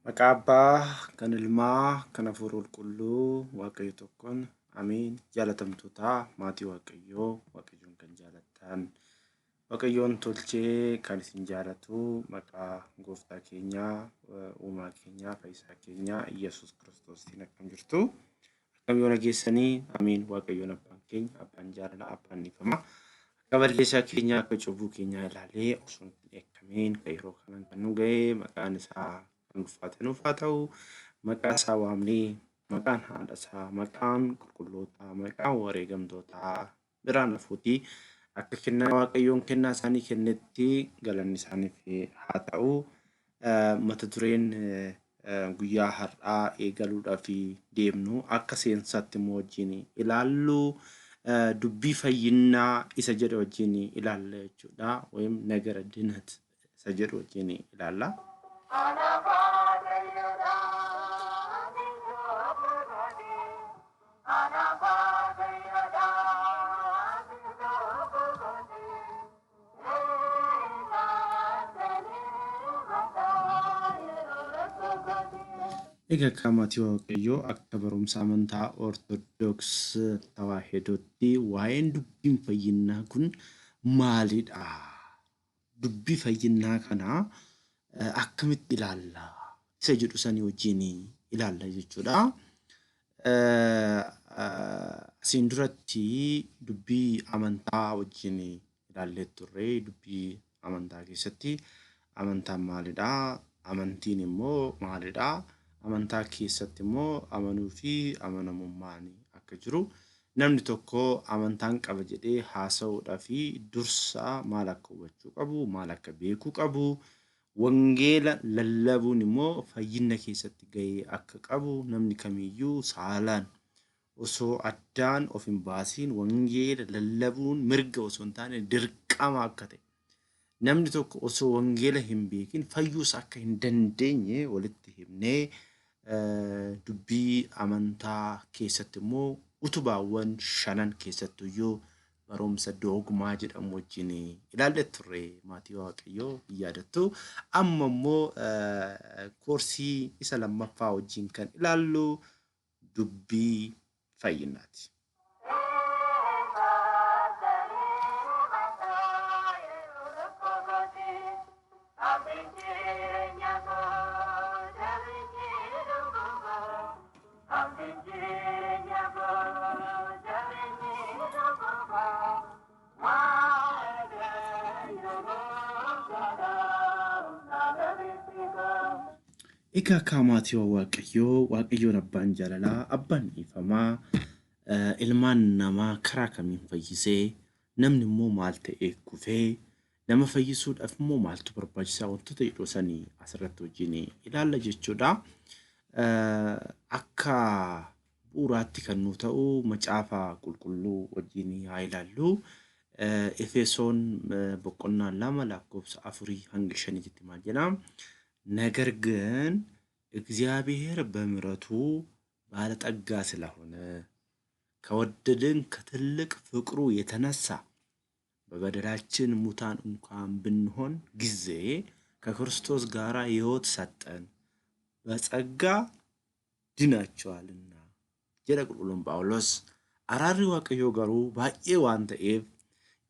Maqaa Abbaa, kan Ilmaa, kan Hafuura Qulqulluu, Waaqayyo tokkoon, Ameen. Jaalatamtoota maatii Waaqayyoo, Waaqayyoon kan jaalattan, Waaqayyoon tolchee kan isin jaalatu, maqaa Gooftaa keenyaa, Uumaa keenyaa, Fayyisaa keenyaa, Iyyasuus Kiristoosiin akkam jirtu? Akkam yoo nageessanii? Ameen. Waaqayyoon Abbaan keenya, Abbaan jaalalaa, Abbaan dhiifamaa, akka balleessaa keenyaa, akka cubbuu keenyaa ilaalee osoo nutti hin dheekkamiin kan yeroo kanaan kan nu ga'e maqaan isaa kan ulfaate nuuf haa ta'u. Maqaa isaa waamnee, maqaan haadha isaa, maqaan qulqullootaa, maqaan wareegamtootaa biraan hafuutii akka kennaa Waaqayyoon kennaa isaanii kennetti galanni isaaniif haa ta'u. Mata dureen guyyaa har'aa eegaluudhaaf deemnu akka seensaatti immoo wajjin ilaallu dubbii fayyinnaa isa jedhu wajjin ilaalla jechuudha. Wayim nagara dinat isa jedhu wajjin ilaalla. Egaa akka maatii Waaqayyoo akka barumsa amantaa Ortodoks Tawaahidootti waa'een dubbiin fayyinnaa kun maalidha? Dubbii fayyinnaa kana akkamitti ilaalla? Isa jedhu sanii wajjin ilaalla jechuudha. Asiin duratti dubbii amantaa wajjin ilaallee turre. Dubbii amantaa keessatti amantaan maalidha? Amantiin immoo maalidha? Amantaa keessatti immoo amanuu fi amanamummaan akka jiru, namni tokko amantaan qaba jedhee haasa'uudhaa fi dursa maal akka hubachuu qabu, maal akka beekuu qabu, wangeela lallabuun immoo fayyina keessatti gahee akka qabu, namni kamiyyuu saalaan osoo addaan of hin baasiin wangeela lallabuun mirga osoo hin taane dirqama akka ta'e, namni tokko osoo wangeela hin beekin fayyuus akka hin dandeenye walitti himnee, dubbii amantaa keessatti immoo utubaawwan shanan keessattuyyuu barumsa doogmaa jedhamu wajjin ilaallee turre, maatii Waaqayyoo hin yaadattu. Amma immoo koorsii isa lammaffaa wajjin kan ilaallu dubbii fayyinaati. Egaa kaa maatii Waaqayyoo, Waaqayyoon abbaan jaalalaa, abbaan dhiifamaa, ilmaan namaa karaa kamiin fayyisee, namni immoo maal ta'ee kufee, nama fayyisuudhaaf immoo maaltu barbaachisaa wantoota jedhu sanii asirratti wajjin ilaalla jechuudha. Akka bu'uuraatti kan nu ta'u macaafa qulqulluu wajjin haa ilaallu. Efesoon boqonnaa 2 lakkoofsa 4 hanga 5tti maal jedha? ነገር ግን እግዚአብሔር በምሕረቱ ባለጠጋ ስለሆነ ከወደደን ከትልቅ ፍቅሩ የተነሳ በበደላችን ሙታን እንኳን ብንሆን ጊዜ ከክርስቶስ ጋር ሕይወት ሰጠን፣ በጸጋ ድናችኋልና jedha qulqulluun Phaawulos. Araarri Waaqayyoo garuu baay'ee waan ta'eef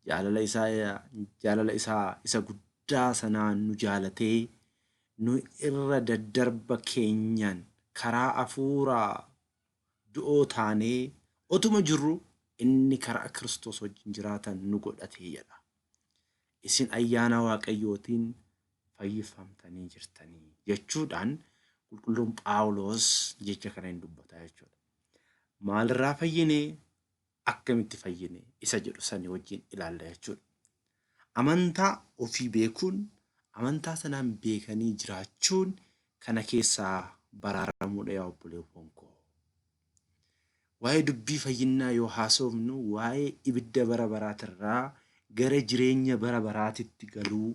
jaalala isaa jaalala isaa isa guddaa sanaan nu jaalatee nu irra daddarba keenyan karaa hafuuraa du'oo taanee otuma jirru inni karaa Kiristoos wajjin jiraatan nu godhate jedha. Isin ayyaana Waaqayyootiin fayyifamtanii jirtanii jechuudhaan qulqulluun Phaawulos jecha kana hin dubbata jechuudha. Maalirraa fayyine, akkamitti fayyine isa jedhu sani wajjin ilaalla jechuudha. Amantaa ofii beekuun, amantaa sanaan beekanii jiraachuun kana keessaa baraaramuudha yaa obboleewwan koo. Waa'ee dubbii fayyinnaa yoo haasofnu waa'ee ibidda bara baraatirraa gara jireenya bara baraatitti galuu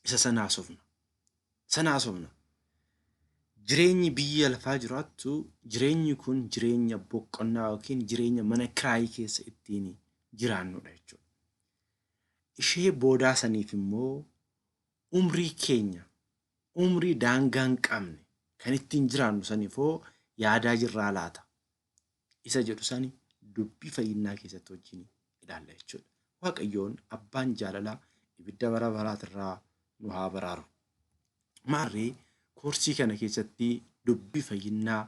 isa sana haasofna. Sana haasofna. Jireenyi biyya lafaa jiraattu jireenyi kun jireenya boqonnaa yookiin jireenya mana kiraayii keessa ittiin jiraannudha jechuudha. Ishee boodaa saniif immoo umrii keenya umrii daangaa hin qabne Kan ittiin jiraannu saniifoo yaadaa jirraa laata? Isa jedhu sani dubbii fayyinnaa keessatti wajjin ilaalla jechuudha. Waaqayyoon abbaan jaalalaa ibidda bara baraatirraa nu haa baraaru. Maarree koorsii kana keessatti dubbii fayyinnaa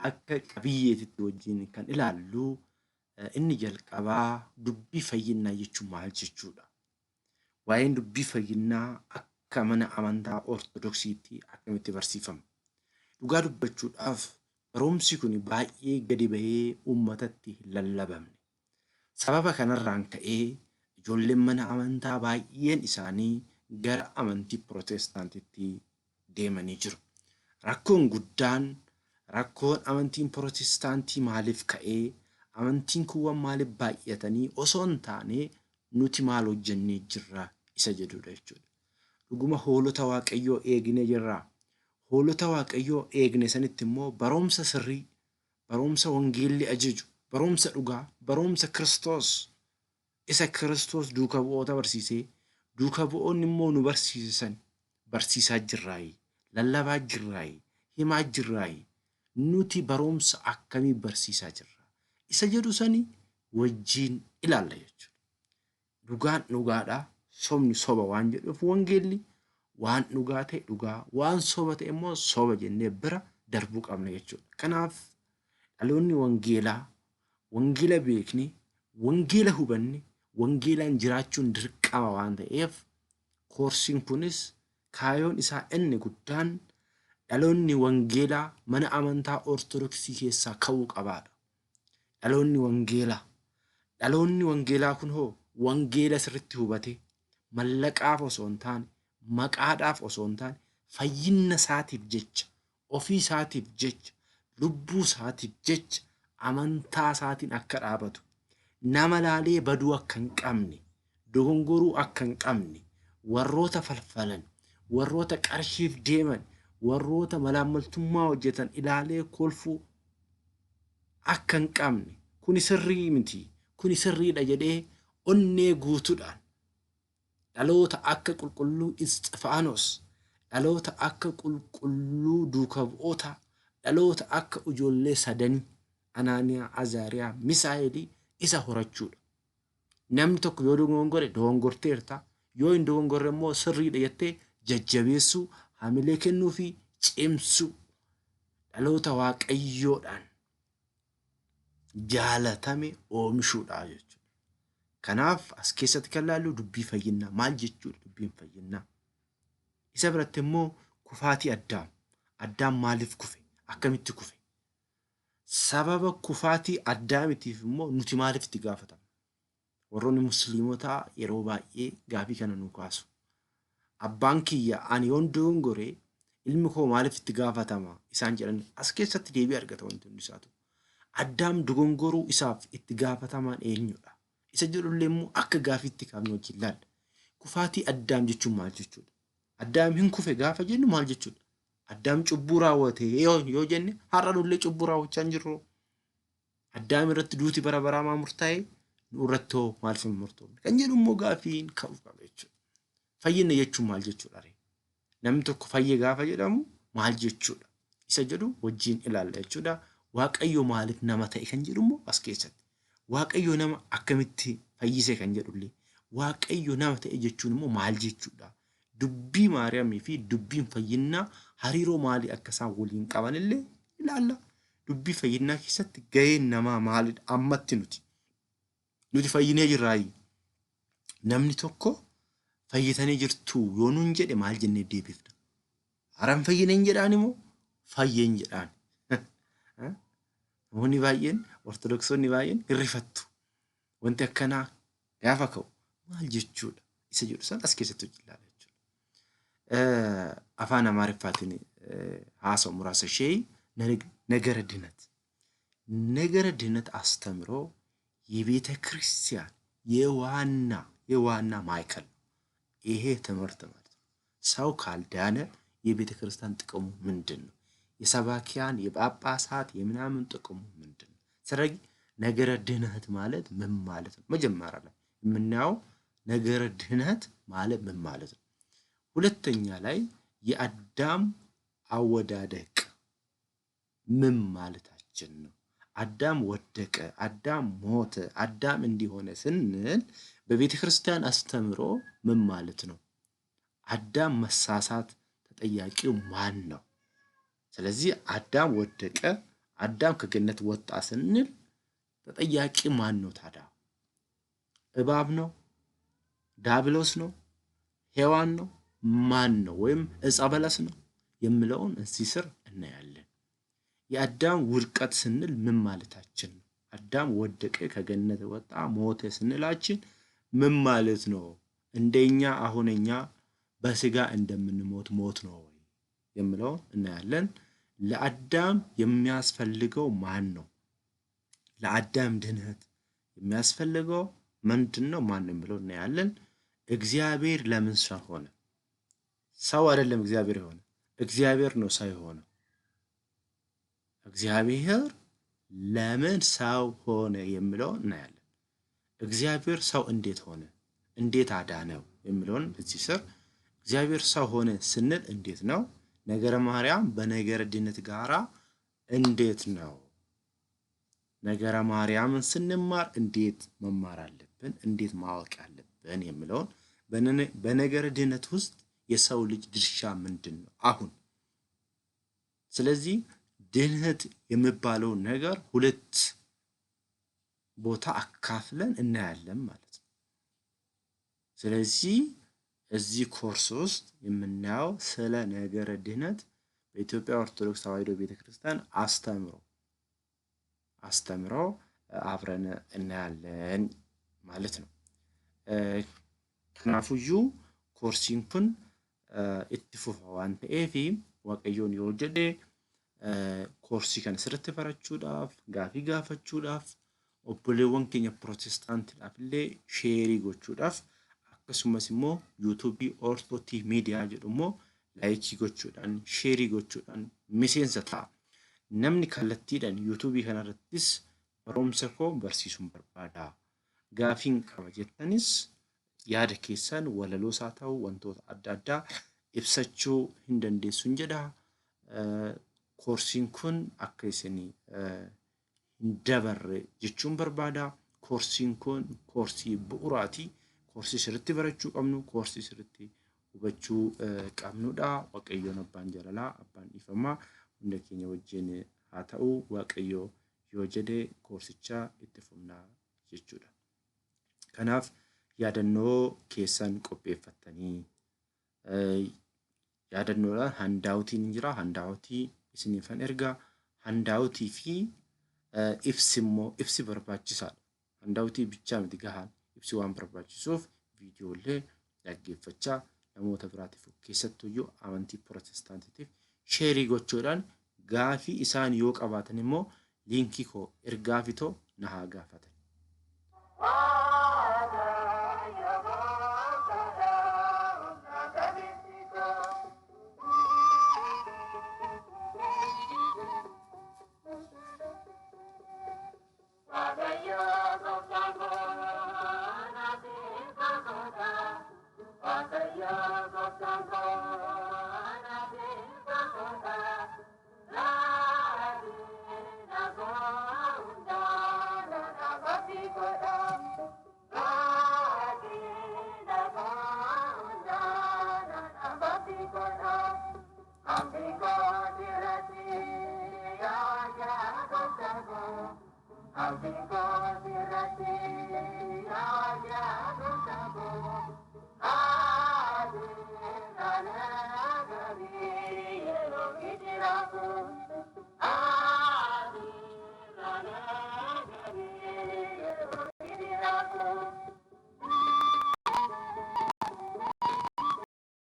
akka qabiyyeetitti wajjin kan ilaallu inni jalqabaa dubbii fayyinnaa jechuun maal jechuudha? Waa'een dubbii fayyinnaa akka mana amantaa Ortodoksiitti akkamitti barsiifama? Dhugaa dubbachuudhaaf barumsi kun baay'ee gadi bahee uummatatti hin lallabamne. Sababa kanarraan ka'ee ijoolleen mana amantaa baay'een isaanii gara amantii Pirootestaantitti deemanii jiru. Rakkoon guddaan rakkoon amantiin Pirootestaantii maaliif ka'ee amantiin kuuwwan maaliif baay'atanii osoo hin taane nuti maal hojjennee jirra isa jedhudha jechuudha. Dhuguma hoolota Waaqayyoo eegne jirraa? Hoolota Waaqayyoo eegne sanitti immoo barumsa sirrii, barumsa wangeelli ajaju, barumsa dhugaa, barumsa Kiristoos isa Kiristoos duuka bu'oota barsiisee, duuka bu'oonni immoo nu barsiisan barsiisaa jirraayi, lallabaa jirraayi, himaa jirraayi, nuti barumsa akkamii barsiisaa jirra? Isa jedhu sani wajjin ilaalla jechuudha. Dhugaan dhugaadha, sobni soba waan jedhuuf wangeelli waan dhugaa ta'e dhugaa, waan soba ta'e immoo soba jennee bira darbuu qabna jechuudha. Kanaaf dhaloonni wangeelaa wangeela beekne, wangeela hubanne, wangeelaan jiraachuun dirqama waan ta'eef koorsiin kunis kaayoon isaa inni guddaan dhaloonni wangeelaa mana amantaa Ortodoksii keessaa ka'uu qabaadha. Dhaloonni wangeelaa. Dhaloonni wangeelaa kun hoo wangeela sirriitti hubatee mallaqaaf osoo hin taane, maqaadhaaf osoo hin taane, fayyinna isaatiif jecha, ofii isaatiif jecha, lubbuu isaatiif jecha amantaa isaatiin akka dhaabatu, nama laalee baduu akka hin qabne, dogongoruu akka hin qabne, warroota falfalan, warroota qarshiif deeman, warroota malaammaltummaa hojjetan ilaalee kolfuu akka hin qabne, kuni sirrii miti, kuni sirriidha jedhee onnee guutuudhaan dhaloota akka qulqulluu Isxifaanos, dhaloota akka qulqulluu duuka bu'ootaa, dhaloota akka ijoollee sadanii Anaaniyaa, Azaariyaa, Misaa'elii isa horachuudha. Namni tokko yoo dogongore dogongorteerta, yoo hin dogongorre immoo sirriidha jettee jajjabeessuu, hamilee kennuu fi cimsuu dhaloota Waaqayyoodhaan jaalatame oomishuudha jechuudha. Kanaaf as keessatti kan laallu dubbii fayyinnaa maal jechuudha dubbiin fayyinnaa? Isa biratti immoo kufaatii Addaam. Addaam maaliif kufe? Akkamitti kufe? Sababa kufaatii Addaamitiif immoo nuti maaliif itti gaafatamna? Warroonni Musliimotaa yeroo baay'ee gaafii kana nu kaasu. Abbaan kiyya ani yoon dogongore ilmi koo maaliif itti gaafatama isaan jedhan as keessatti deebii argata wanti hundi isaatu. Addaam dogongoruu isaaf itti gaafatamaan eenyudha? Isa jedhullee immoo akka gaafiitti kaafne wajjin laalla. Kufaatii Addaam jechuun maal jechuudha? Addaam hin kufe gaafa jennu maal jechuudha? Addaam cubbuu raawwate yoo jenne har'a nullee cubbuu raawwachaa hin jirru. Addaam irratti duuti bara baraa maa murtaa'e? Nu irratti hoo maaliif hin murtoofne? Kan jedhu immoo gaaffiin ka'uu qaba jechuudha. Fayyina jechuun maal jechuudha ree? Namni tokko fayye gaafa jedhamu maal jechuudha? Isa jedhu wajjin ilaalla jechuudha. Waaqayyo maaliif nama ta'e kan jedhu immoo as keessatti. Waaqayyo nama akkamitti fayyise kan jedhullee. Waaqayyo nama ta'e jechuun immoo maal jechuudha? Dubbii Maariyaamii fi dubbiin fayyinnaa hariiroo maalii akka isaan waliin qaban illee ilaalla. Dubbii fayyinnaa keessatti gaheen namaa maalidha? Ammatti nuti. Nuti fayyinee jirraayi. Namni tokko fayyitanii jirtu yoo nuun jedhe maal jennee deebifna? Haran fayyineen jedhaan immoo fayyeen jedhaan. Namoonni baay'een Ortodoksonni baay'een hin rifattu. Wanti akkanaa gaafa ka'u maal jechuudha? Isa jedhu san as keessatti hojii ilaala jechuudha. Afaan Amaariffaatiin haasa'u muraasa ishee ነገረ ድነት ነገረ ድነት አስተምሮ የቤተ ክርስቲያን የዋና የዋና ማዕከል ነው። ይሄ ትምህርት ማለት ነው። ሰው ካልዳነ የቤተ ክርስቲያን ጥቅሙ ምንድን ነው? የሰባኪያን የጳጳሳት የምናምን ጥቅሙ ምንድን ነው? ስለዚህ ነገረ ድነት ማለት ምን ማለት ነው? መጀመሪያ ላይ የምናየው ነገረ ድነት ማለት ምን ማለት ነው? ሁለተኛ ላይ የአዳም አወዳደቅ ምን ማለታችን ነው? አዳም ወደቀ፣ አዳም ሞተ፣ አዳም እንዲሆነ ስንል በቤተ ክርስቲያን አስተምሮ ምን ማለት ነው? አዳም መሳሳት ተጠያቂው ማን ነው? ስለዚህ አዳም ወደቀ፣ አዳም ከገነት ወጣ ስንል ተጠያቂ ማን ነው ታዲያ? እባብ ነው? ዳብሎስ ነው? ሔዋን ነው? ማን ነው? ወይም ዕፀ በለስ ነው የሚለውን እዚህ ስር እናያለን። የአዳም ውድቀት ስንል ምን ማለታችን ነው? አዳም ወደቀ፣ ከገነት ወጣ፣ ሞተ ስንላችን ምን ማለት ነው? እንደኛ አሁን እኛ በስጋ እንደምንሞት ሞት ነው ወይ የሚለውን እናያለን። ለአዳም የሚያስፈልገው ማን ነው? ለአዳም ድህነት የሚያስፈልገው ምንድን ነው? ማን ነው የሚለው እናያለን። እግዚአብሔር ለምን ሰው ሆነ? ሰው አይደለም እግዚአብሔር የሆነ፣ እግዚአብሔር ነው ሰው የሆነው። እግዚአብሔር ለምን ሰው ሆነ የሚለውን እናያለን። እግዚአብሔር ሰው እንዴት ሆነ፣ እንዴት አዳነው የሚለውን እዚህ ስር፣ እግዚአብሔር ሰው ሆነ ስንል እንዴት ነው? ነገረ ማርያም በነገረ ድነት ጋራ እንዴት ነው? ነገረ ማርያምን ስንማር እንዴት መማር አለብን? እንዴት ማወቅ አለብን የሚለውን፣ በነገረ ድነት ውስጥ የሰው ልጅ ድርሻ ምንድን ነው? አሁን ስለዚህ ድህነት የሚባለው ነገር ሁለት ቦታ አካፍለን እናያለን ማለት ነው። ስለዚህ እዚህ ኮርስ ውስጥ የምናየው ስለ ነገረ ድህነት በኢትዮጵያ ኦርቶዶክስ ተዋሕዶ ቤተክርስቲያን አስተምሮ አብረን እናያለን ማለት ነው። Kanaafuyyuu koorsiin kun itti fufa waan ta'eef, Waaqayyoon yoo jedhe koorsii kana sirriitti barachuudhaaf, gaafii gaafachuudhaaf, obboleewwan keenya pirootestaantiidhaaf illee share gochuudhaaf, akkasumas immoo yuutuubii Ortootii Miidiyaa jedhu immoo like gochuudhaan, share gochuudhaan miseensa ta'a. Namni kallattiidhaan yuutuubii kanarrattis barumsa koo barsiisuun barbaada, gaafiin qaba jettanis, yaada keessan walaloos haa ta'u wantoota adda addaa ibsachuu hin dandeessuun jedha. Koorsiin kun akka isin hin dabarre jechuun barbaada. Koorsiin kun koorsii bu'uuraati. Koorsii sirriitti barachuu qabnu, koorsii sirriitti hubachuu qabnudha. Waaqayyoon abbaan jaalalaa, abbaan dhiifamaa hunda keenya wajjin haa ta'u. Waaqayyo yoo jedhe koorsicha itti fufnaa jechuudha. Kanaaf yaadannoo keessan qopheeffattanii, yaadannoodhaan handoutiin jira. Handout isiniifan ergaa. Handout fi ibsi immoo, ibsi barbaachisaadha. Handout bichaa miti gahaan, ibsi waan barbaachisuuf viidiyoolee dhaggeeffachaa namoota biraatiif, keessattuyyuu amantii pirootestaantiitiif share gochuudhaan, gaafii isaan yoo qabaatan immoo link koo ergaafitoo na haa gaafatan. Thank you.